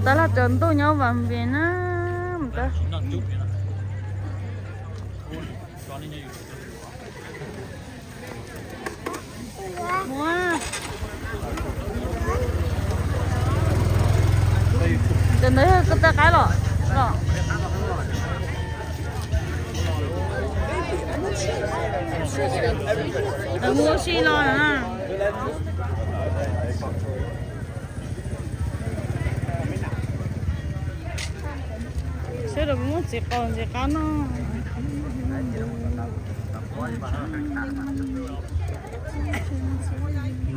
Tab laj tsaus ntuj nyob Vam Vias na. Mus, cov ntawd yog koj tej qaib los? Mus ua si los na. Sawv daws muab txiv qaub ntxiv qab no.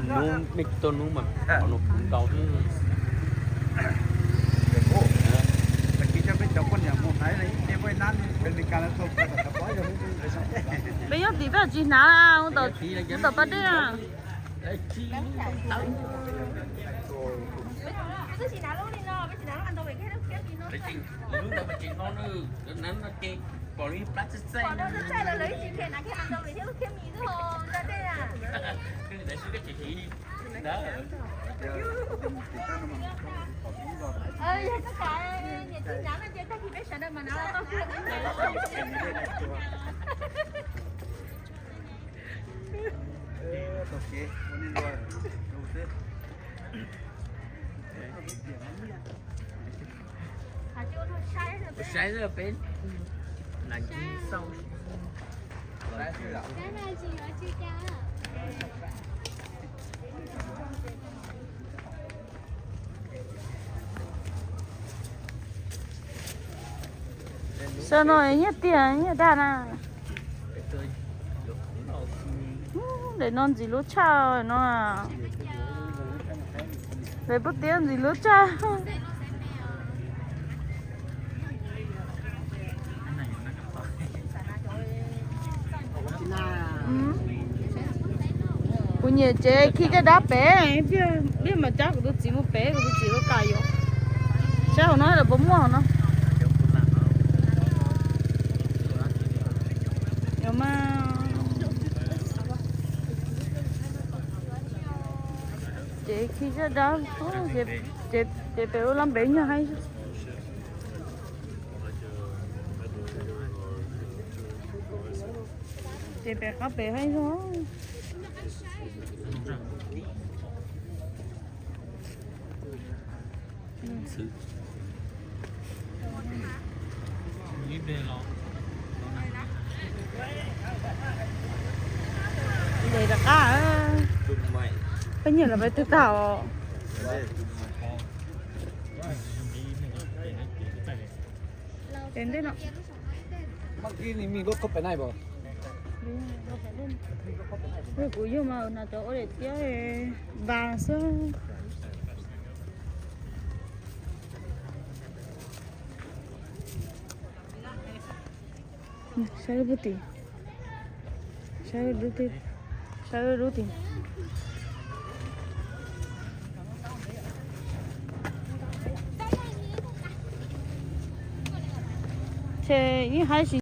Hnub mej tsis tau hnub mas qhov no kuv nkaus xwb. Peb nyob tim peb tsis hnav, mus tom pas dej. Saib peb nas ncig xauj. Sab no nyiaj tiag nyiaj dag na. Daim no ntxim hlub tshaj no. Daim puag tim ntxim hlub tshaj. Kuv nyiam tsev khi caj dab pem, peb mam cab kuv tus txiv mus pem, kuv tus txiv lub kam yuav. Saib hauv no lawv puas muaj hauv no. Yog mas. Ces khi zaj dab, ces pem ua laj npem nyuag haib. Ces pem qab pem haib zog. Ntes rov qab, peb nyiam los peb twb tag os. Kuv yug mas na cov ua daim tiab vas xwb. Saib lub tim, saib lub tim. Ces yeej haib si.